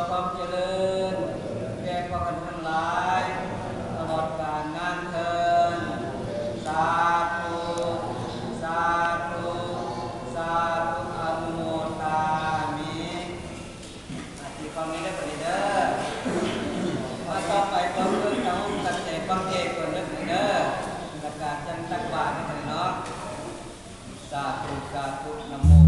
ຄວາມຈະເລີນແກ່ພວກເຮົາທັງຫຼາຍ ຕະຫຼອດການນານເທີນ. ສາທຸ ສາທຸ ສາທຸ ອະນຸໂມທາມິ. ອາ ທີ່ຟັງນີ້ເດີ ບາດນີ້ເດີ. ມາຕໍ່ໄປ ພວກເພິ່ນກະຮູ້ກັນແຕ່ຟັງເທດກ່ອນເດີ ບາດນີ້ເດີ ແລ້ວກະຈັ່ງຕັກບາດເດີ ບາດນີ້ເນາະ. ສາທຸ ສາທຸ ນະໂມ